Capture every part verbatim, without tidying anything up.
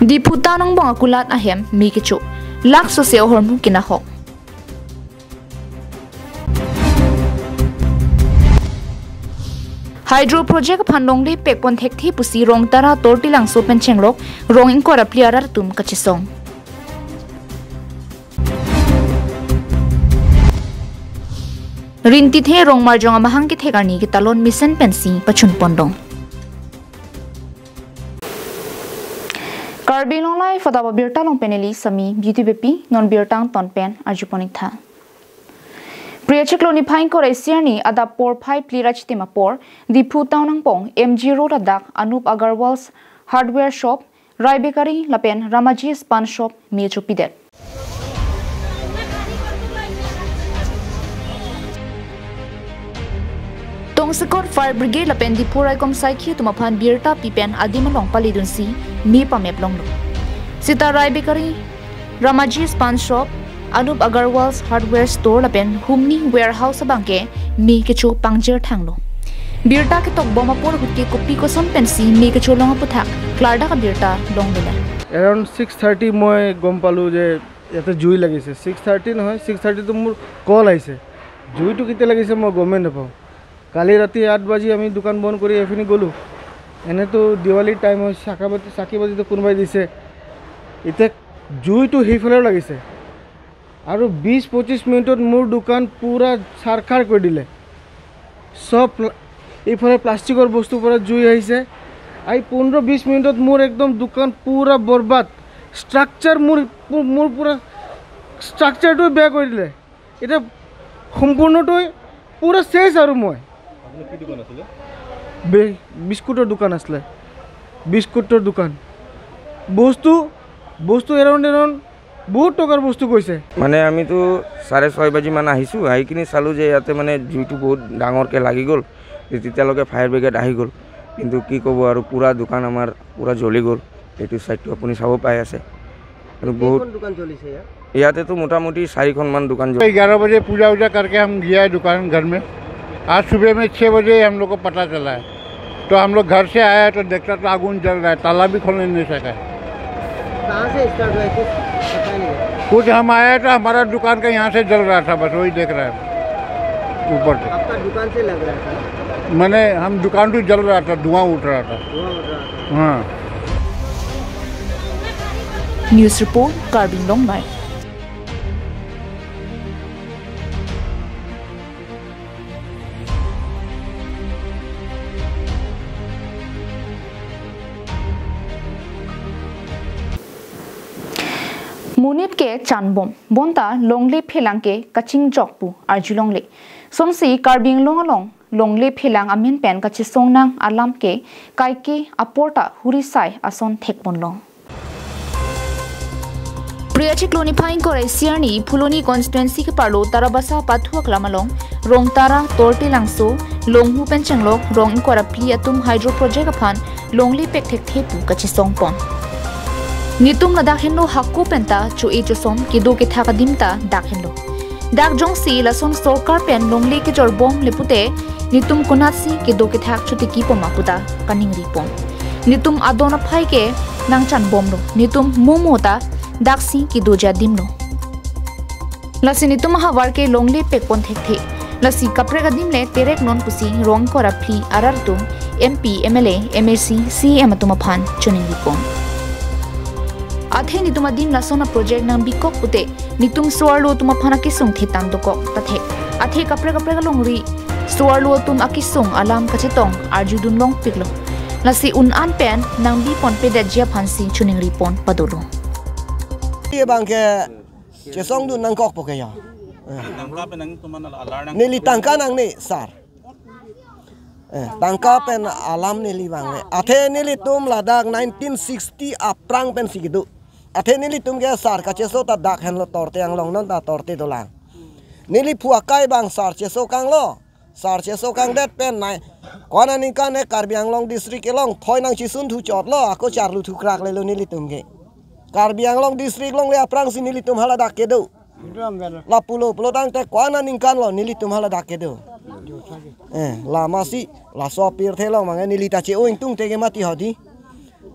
Diphu town angbong akulat ahem me kecho, lakh sose ahormu kenahok. Hydro project aphan longle pekpon thekthe pusi Rongtara, Tortilangso pen chenglok rong ingkoi ra phli arat atum kachesong. Rinti the rong marjong amahang kethek arni ketalon mesen pensi pachun pondong. Karbi Anglong Live adap abirta along pen neli Sami Beauty Beypi, non birta angton pen arjupon-ik tha. Phre achiklo niphai ingkoi ra isi arni adap porphai phli ra chitim apor Diphu town angbong M G Road adak Anup Agarwal's Hardware Shop, Rai Bakery lapen Ramaji's Pan Shop me chopidet. Tongsekot Fire Brigade lapen Diphu Raikom Saikhi atum aphan birta pi pen adim along paledunsi me pamep longlo. Sita Rai Bakery, Ramaji's Pan Shop, Anup Agarwal's Hardware Store lapen Humni Warehouse abangke me kecho pangjir thanglo. Birta ketokbom apor ahut ke kopi koson pensi me kecho long aphuthak klardak abirta longdunlo. Around six thirty মই গম পালো যে ইয়াতে জুই লাগিছে। Six thirty নহয়, ছিক্স থাৰ্টিটো মোৰ কল আহিছে। জুইটো কেতিয়া লাগিছে মই গমেই নাপাওঁ। কালি ৰাতি আঠ বাজি আমি দোকান বন্ধ কৰি এইপিনে গ'লোঁ। এনেতো দিৱালীৰ টাইম হয়, চাকা বাতি, চাকি বাতিটো কোনোবাই দিছে। এতিয়া জুইটো সেইফালেও লাগিছে। আৰু বিছ পঁচিছ মিনিটত মোৰ দোকান পূৰা চাৰখাৰ কৰি দিলে। চব প্লা-, এইফালে প্লাষ্টিকৰ বস্তুৰ পৰা জুই আহিছে। এই পোন্ধৰ বিছ মিনিটত মোৰ একদম দোকান পূৰা বৰবাদ। ষ্ট্ৰাকচাৰ মোৰ, মোৰ, মোৰ পূৰা ষ্ট্ৰাকচাৰটোৱে বেয়া কৰি দিলে। এতিয়া সম্পূৰ্ণটোৱে পূৰা শেষ আৰু মই। আপুনি কি দোকান আছিলে? বে-, বিস্কুটৰ দোকান আছিলে। বিস্কুটৰ দোকান। বস্তু, বস্তু এৰাউণ্ড, এৰাউণ্ড বহুত টকাৰ বস্তু গৈছে। মানে আমিতো চাৰে ছয় বাজি মান আহিছোঁ, আহি কিনি চালোঁ যে ইয়াতে মানে জুইটো বহুত ডাঙৰকৈ লাগি গ'ল। তেতিয়ালৈকে ফায়াৰ ব্ৰিগেড আহি গ'ল, কিন্তু কি ক'ব আৰু, পূৰা দোকান আমাৰ পূৰা জ্বলি গ'ল। এইটো চাইডটো আপুনি চাব পাই আছে আৰু বহুত। কেইখন দোকান জ্বলিছে ইয়াত? ইয়াতেতো মোটামুটি চাৰিখনমান দোকান জ্বলি। ग्यारह बजे पूजा वूजा करके हम गया है दुकान घर में। आज सुबह में छः बजे हम लोग को पता चला है। तो हम लोग घर से आया तो देखता तो आगुन जल रहा है, ताला भी खोलने नहीं सका है। कहाँ से स्टार्ट हुआ है, कुछ पता नहीं है। कुछ हम आया तो हमारा दुकान का यहाँ से जल रहा था, बस वही देख रहा है ऊपर से। आपका दुकान से लग रहा था? मैंने, हम दुकान तो जल रहा था, धुआं उठ रहा था। धुआं उठ रहा था। हाँ। News report, Karbi Anglong Live. Monit ke chanbom, bonta longle phelang ke kachingjok pu arjulongle. Sonsi Karbi Anglong along longle phelang amen pen kachesong nang alam ke kaike aporta hurisai ason thekponlong. Phre achiklo niphai ingkoi ra isi arni Phuloni constituency keparlo Tarabasa pathu aklam along Rongtara, Tortilangso, Longhu pen chenglok rong ingkoi ra phli atum hydro project aphan longle pek thekthe pu kachesongpon. Netum ladak henlo hako penta cho-e chosom kedo kethak adim ta dak henlo. Dak jongsi lason sorkar pen longle kejorbomle pute netum konatsi kedo kethak chotiki poma puta kaningripon. Netum adon aphai ke nangchanbomlo, netum momo ta daksi kedoji adimlo. Lasi netum ahavar ke longle pekpon thekthe. Lasi kaprek adim le terek non pusi rong ingkoi ra phli arat atum M P, M L A, M A C, C E M atum aphan choningripon. Athe netum adim lason a project nangbikok pute netum so-arlo atum aphan akesung thetan dokok ta thek. Athe kaprek kaprek alongri so-arlo atum akesung alam kachetong arjudun longpiklo. Lasi un-an pen nangbiponpedetji aphansi choningripon padolo. Ye bang ke chesongdun nangkokpo ke ya. Eh. Tangka pen nangtum alar nang. Neli tangka nangne, sir. Eh, tangka pen alam neli bang le. Athe nelitum ladak nineteen sixty aphrang pensi kedo. Athe nelitum ke sir kacheso ta dak henlo Torti Anglong, non ta Torti dolang. Neliphu akai bang sir chesokanglo. Sir chesokangdet pen nai. Ko-an aningkan e Karbi Anglong district along thoi nangchisunthu chotlo, ako charlu thukrak lelo nelitum ke. Karbi Anglong district along le aphrangsi nelitum hala dak kedo. Lapulo pulo tangte ko-an aningkan lo nelitum hala dak kedo. Eh, lamasi, laso pirthe along mangke neli ta che-o ingtungte ke mati hodi.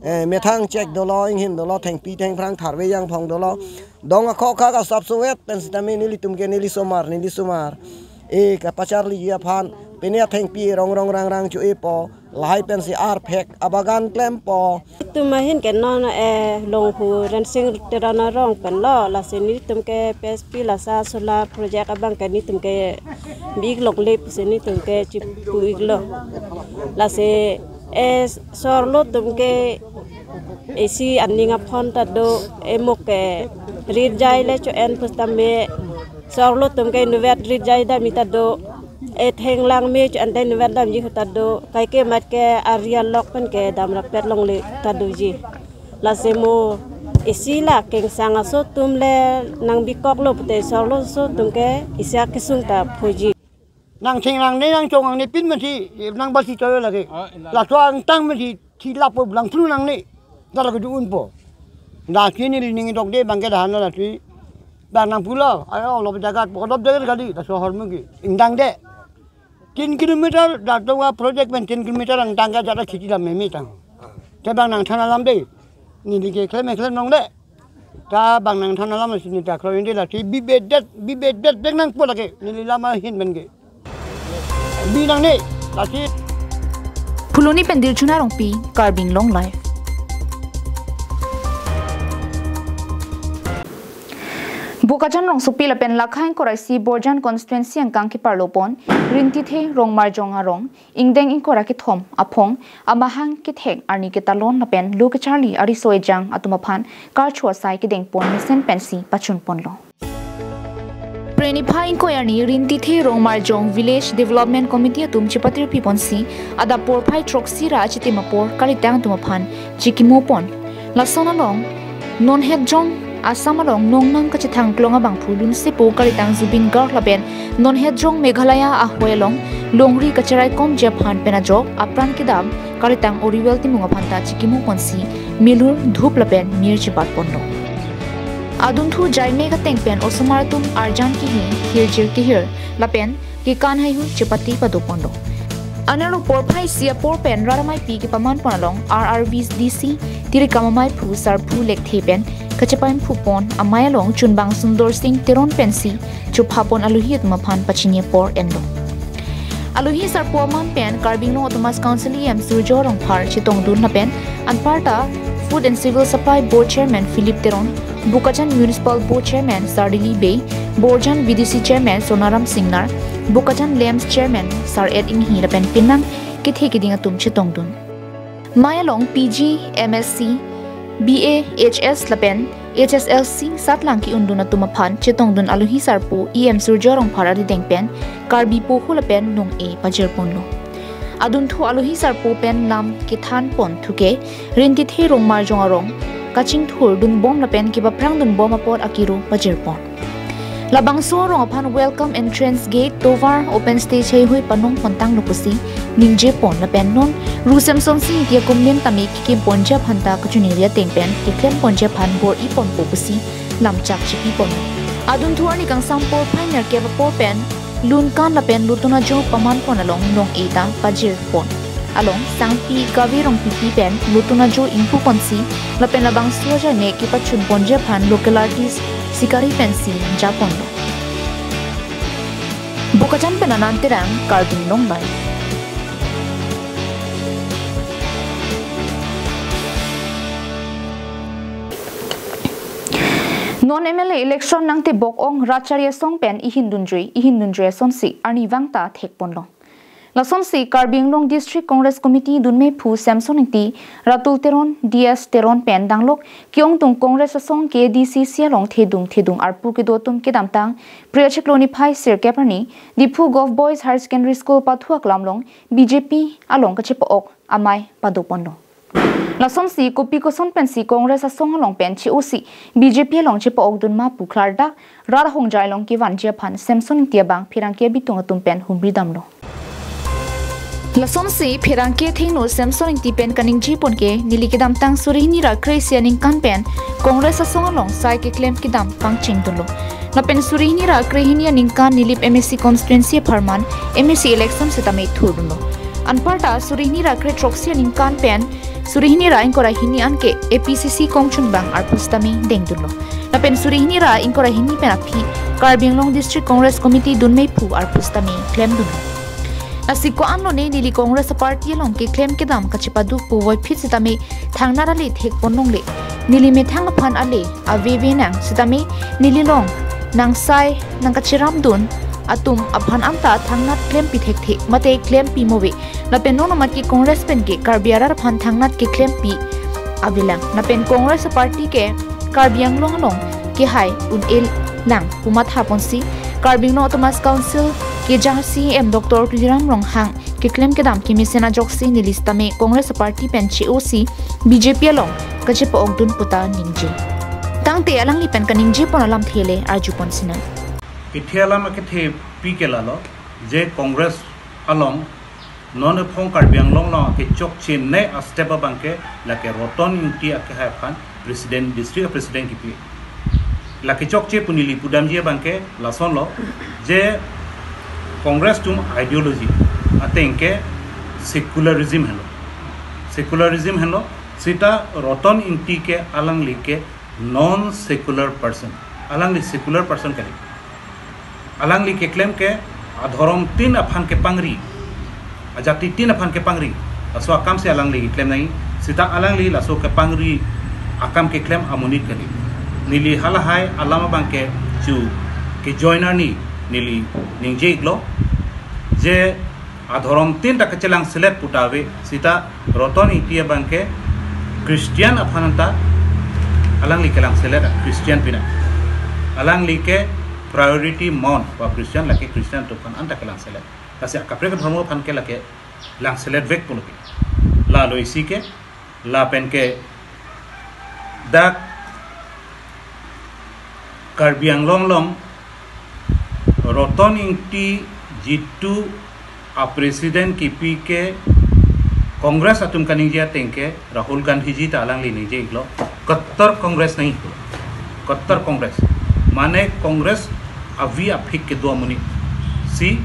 Eh, methang chek dolo, inghin dolo, thengpi thengphrang tharve jangphong dolo. Dong akhok khak asap suet pen sitame nelitum ke neli somar, neli somar. Eh, kapacharliji aphan, pine athengpi rong rong rang rang cho-epo, lahai pensi arphek abagan klempo. Itum ahin ke non, eh, Longhu Rensing Teron arong pen lo, lasi nelitum ke P S P Lasa solar project abang ke nelitum ke bi-ik longle pusi nelitum ke chipu-iklo. Lasi, eh, sorlo atum ke isi aning aphon ta do, emok ke rit jai le cho-en pusitame sorlo atum ke inutvet rit jai dam-i ta do, ethenglang me cho-en ta inutvet damji ahut ta do, kaike mat ke ari alok pen ke dam rapet longle ta doji. Lasi mo isi la kengsang aso atum le nangbikoklo pute sorlo aso atum ke isi akesung ta phoji. Nangtheng nangne nangchong nangne pin mati nang basi choyo lagi. Ah, indah. Laso angtang mati thilap po blang phlu nangne. Dak lagi du-unpo. Dak sini ning dok de bangke dahan la sini. Bang nangpulo, ayo lo jagat po dop jagat kali, dak sohor mugi. Ingdang de. Tin kilometer dak tonga project pen tin kilometer angtang ke jada khiti lam memi tang. Te bang nangthan alam de. Neli ke klem klem nong de. Ta bang nangthan alam sini ta kro indi lasi bibedet, bibedet beng nangpo lagi. Neli lama hin beng ke. Bi nangne, lasi. Phuloni pen Dilchuna Rongpi, Karbi Anglong Live. Bokajan rongsopi lapen Lakha ingkoi ra isi Borjan constituency angkang keparlopon Rintithe Rongmarjong arong ingdeng ingkoi ra kethom aphong amahang kethek arni ketalon lapen lo kecharli ariso ejang atum aphan karcho asai kedengpon mesen pensi pachunponlo. Phre niphai ingkoi arni Rintithe Rongmarjong Village Development Committee atum chepatirpiponsi adap porphai throksi ra achitim apor kalitang atum aphan chikimopon. Lason along non hetjong Assam along nongnang kachethang klong abangphu lunsepo kalitang Zubeen Garg lapen non hetjong Meghalaya ahoi along longri kacharaikomji aphan pen ajok apran kedam kalitang Oriwel Timung aphan ta chikimoponsi milur dhup lapen mir chebatponlo. Adunthu jaimek ateng pen osomar atum arjan kehir, hirjir kehir lapen kekan haihui chepate padoponlo. Anerlo porphai isi apor pen rat ameipi kepamanpon along R R B D C Tirikam ameiphu Sarphu Lekthe pen kachepaimphupon amei along chunbang Sundor Singh Teron pensi chophapon alohi atum aphan pachini apor enlo. Alohi sarpo aman pen Karbi Anglong Autonomous Council E M Surjya Rongphar chetongdun lapen anparta Food and Civil Supply Board Chairman Philip Teron, Bokajan Municipal Board Chairman Sardili Bey, Borjan V D C Chairman Sonaram Singnar, Bokajan LAMPS Chairman Sar-et Inghi lapen penang kethe keding atum chetongdun. Mei along P G, M S C, B A, H S lapen H S L C satlang ke-undun atum aphan chetongdun alohi sarpo E M Surjya Rongphar arideng pen Karbi poho lapen nong-e pajirponlo. Adunthu alohi sarpo pen lam kethanpon thuke Rintithe Rongmarjong arong kachingthurdunbom lapen kepaphrangdunbom apot akiro pajirpon. Labangso arong aphan welcome entrance gate tovar open stage haihui panongpontanglo pusi ningjepon lapen non Ru Semsonsing Ingti akumlin tame kekimponji aphan ta kachiningri ateng pen keklemponji aphan bor-iponpo pusi lamchak chipipon. Adunthu arni kangsam porphai nerkep apor pen lunkan lapen lotun ajo pamanpon along nong-e ta pajirpon. Along Sangpi Kave Rongpipi pen lotun ajo ingpuponsi lapen labangso ajaimek kepachunponji aphan local artist Sikari pensi japonlo. Bokajan pen Anand Terang, Karbi Anglong Live. Non M L A election nangtebok-ong rat chari asong pen ihindunjui, ihindunjui asonsi arnivang ta thekponlo. Lasonsi Karbi Anglong District Congress Committee dunmephu Samson Ingti, Ratul Teron, D S Teron pen danglok ke-ongdung Congress asong K D C C along thedung thedung arpu kedo atum kedamtang Phre achiklo niphai sirkep arni Diphu Govt Boys Higher Secondary School pathu aklam along B J P along kachepa-ok amei padoponlo. Lasonsi kopi koson pensi Congress asong along pen che-osi B J P along chepa-okdun ma pu klardak rat ahongjai along kevanji aphan Samson Ingti abang pherangke abitung atum pen humri damlo. Lasonsi pherangke athengno Samson Ingti pen kaningjepon ke neli kedamtang suri hini ra kre-isi aningkan pen Congress asong along sai keklem kedam pangchengdunlo. Lapen suri hini ra kre hini aningkan Nilip M A C constituency apharman M A C election setame thurdunlo. Anparta suri hini ra kre throksi aningkan pen suri hini ra ingkoi ra hini anke A P C C kongchunbang arpu sitame dengdunlo. Lapen suri hini ra ingkoi ra hini pen aphi Karbi Anglong District Congress Committee dunmephu arpu sitame klemdunlo. Lasi ko-an lone neli Congress party along keklem kedam kachepaduk puvoiphit sitame thangnat ale thekpon longle. Neli methang aphan ale aveve nang sitame neli along nangsai nangkacheramdun atum aphan anta thangnat klempi thekthe mate klempi move. Lapen non amat ke Congress pen ke Karbi arat aphan thangnat keklempi avelang. Lapen Congress party ke Karbi Anglong along kehai un-e lang pu mathaponsi Karbi Anglong Autonomous Council kejang C E M Doctor Tuliram Ronghang keklem kedam kemesen ajoksi neli sitame Congress party pen che-osi B J P along kachepa-okdun puta ningje. Tangte alangli pen kaningjepon alamthe le arjupon sinang. Kethe alam akethe pi ke lalo, je Congress along non ephong Karbi Anglong along kechokche ne a-step abangke lake Roton Ingti akehai aphan president, district president kipi. Lake chokche pu neli pudamji abangke lasonlo, je Congress atum ideology ateng ke secularism henlo. Secularism henlo, sita Roton Ingti ke alangli ke non secular person. Alangli secular person kali. Alangli keklem ke adhorom tin aphan kepangri, ajati tin aphan kepangri, laso akam si alangli keklem nai, sita alangli laso kepangri akam keklem amonit kali. Neli halahai alam abangke chu kejoin arni neli ningje-iklo, je adhorom tin ta kachelang selet puta ave, sita Roton Ingti abangke Christian aphan anta alangli kelang selet, Christian pina. Alangli ke priority mon pa Christian, lake Christian atum aphan anta kelang selet. Lasi akaprek adhorom aphan ke lake lang selet vek pulo ke. Lalo isi ke, lapen ke dak Karbi Anglong along Roton Ingti jitu a-president kipi ke Congress atum kaningje ateng ke Rahul Gandhi ji ta alangli ningje-iklo. Kattar Congress nahi, kattar Congress. Mane Congress avi aphik kedo amonit si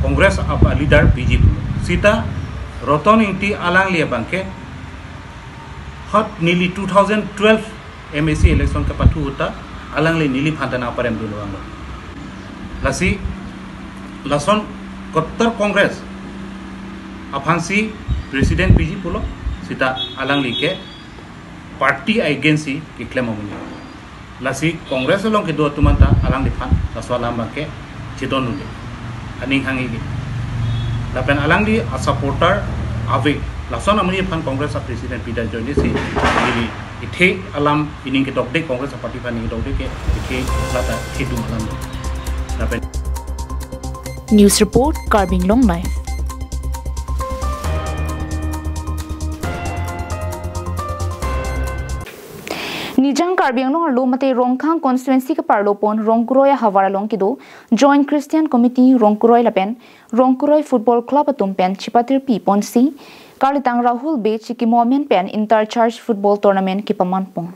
Congress a-leader B J P. Sita Roton Ingti alangli abangke hot neli two thousand twelve M A C election kepathu ahut ta alangli neliphan ta nangparemdun vanglo. Lasi lason kattar Congress aphansi president P G pulo, sita alangli ke party against si keklem amonit. Lasi Congress along kedo atum anta alangliphan laso alam abangke chedondunde, aning hanghe ke. Lapen alangli a-supporter ave, lason amonit aphan Congress a-president pida joine si ili ithe alam ining kedokde, Congress a-party aphan ining kedokde ke ithe lata ithedung alam. Lapen News report, Karbi Anglong Live. Nijang Karbi Anglong arlo mate Rongkhang constituency keparlo pon Rongkroi ahavar along kedo Joint Christian Committee Rongkroi lapen Rongkroi Football Club atum pen chipatirpi ponsi Karlitang Rahul Bey chikimo amen pen Inter Church Football Tournament kepaman pon.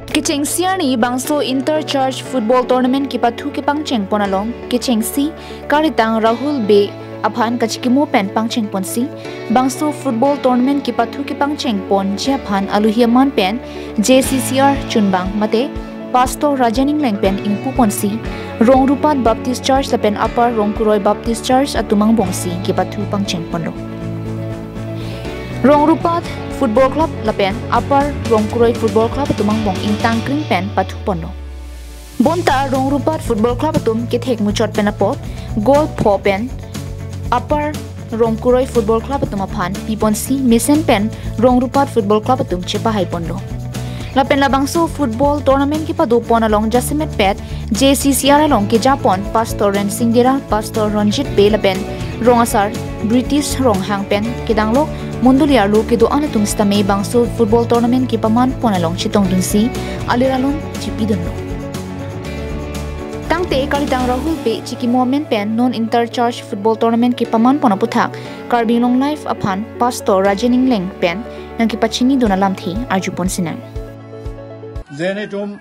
Kechengsi arni bangso Inter Church Football Tournament kepathu kepangcheng pon along kechengsi Karlitang Rahul Bey aphan kachikimo pen pangcheng ponsi bangso football tournament kepathu kepangcheng ponji aphan alohi aman pen J C C R chunbang mate Pastor Rajen Engleng pen ingpu ponsi Rongrupat Baptist Church lapen Upper Rongkroi Baptist Church atum angbongsi kepathu pangcheng ponlo. Rongrupat Football Club lapen Upper Rongkroi Football Club atum angbong ingtangkring pen pathu ponlo. Bonta Rongrupat Football Club atum kethek muchot pen apot goal pho pen Upper Rongkroi Football Club atum aphan piponsi mesen pen Rongrupat Football Club atum chepahai ponlo. Lapen labangso football tournament kepado pon along jasemet pet J C C R along keja pon Pastor Rensing Dera, Pastor Ronjit Bey lapen Rong Asar British Ronghang pen kedanglo mondoli arlo kedo-an atum sitame bangso football tournament kepaman pon along chetongdunsi alir alun chipidunlo. Tangte Karlitang Rahul Bey chikimo amen pen non Inter Church Football Tournament kepaman pon aputhak Karbi Anglong Live aphan Pastor Rajen Engleng pen nangkepachinidun alamthe arjupon sinang. Je netum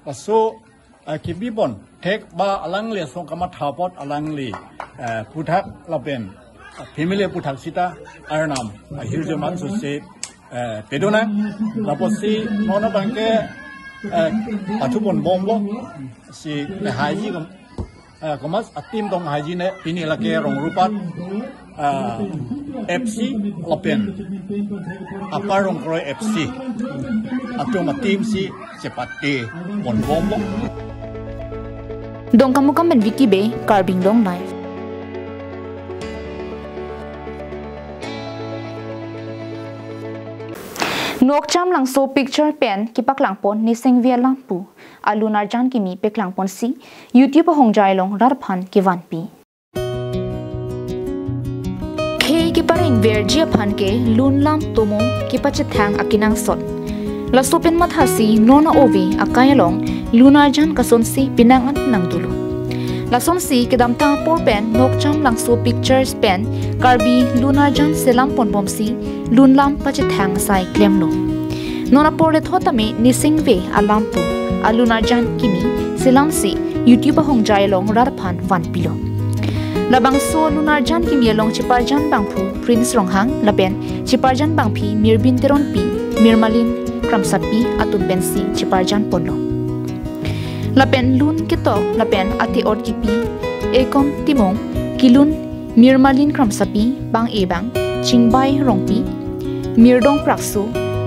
laso Eh, kebipon thek ba alangli asong kamatha apot alangli, eh, aputhak lapen, eh, family aputhak sita Arnam ahirjuman sose, eh, pedonang. Lapusi non abangke, eh, pathupon bomlo si, eh, haiji kom, eh, komat a-team tong haiji ne pini lake Rongrupat, eh, F C lapen Upper Rongkroi F C atum a-team si chepate pon bomlo. Dongkamukam pen Vicky Bey, Karbi Anglong Live. Nokcham Langso Picture pen kepaklangpon Nising Bey alam pu, alun arjan kimi paklangponsi YouTube ahongjai along rat aphan kevanpi. Khei kepareng verji aphan ke lun lam tomo kepachethang akenangsot. Laso pen mathasi non a-ove akai along lun arjan kasonsi penang an nangdolo. Lasonsi kedamtang apor pen Nokcham Langso Pictures pen Karbi lun arjan selam ponbomsi lun lam pachethang asai klemlo. Non apor lethot tame Nising Bey alam pu, alun arjan kimi selamsi YouTube ahongjai along rat aphan vanpilo. Labangso lun arjan kimi along cheparjan bangphu Prince Ronghang lapen cheparjan bangphi Mirbin Teronpi, Mirmalin Kramsapi atum pensi cheparjan ponlo. Lapen lun ketok lapen ate-ot kipi Ekom Timung, kelun Mirmalin Kramsapi, bang-e bang Chingbai Rongpi, Mirdong Prakso,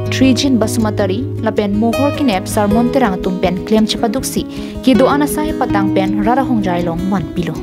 Trijin Basumatary lapen mohor kenep Sarmon Terang atum pen klem chepaduksi kedo-an asai patang pen rat ahongjai along vanpilo.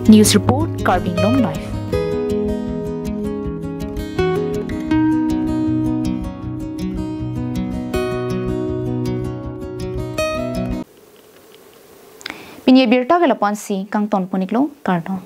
News report, Karbi Anglong Live. Pini abirta ke lapu-ansi kangtonpon-iklo, kardom.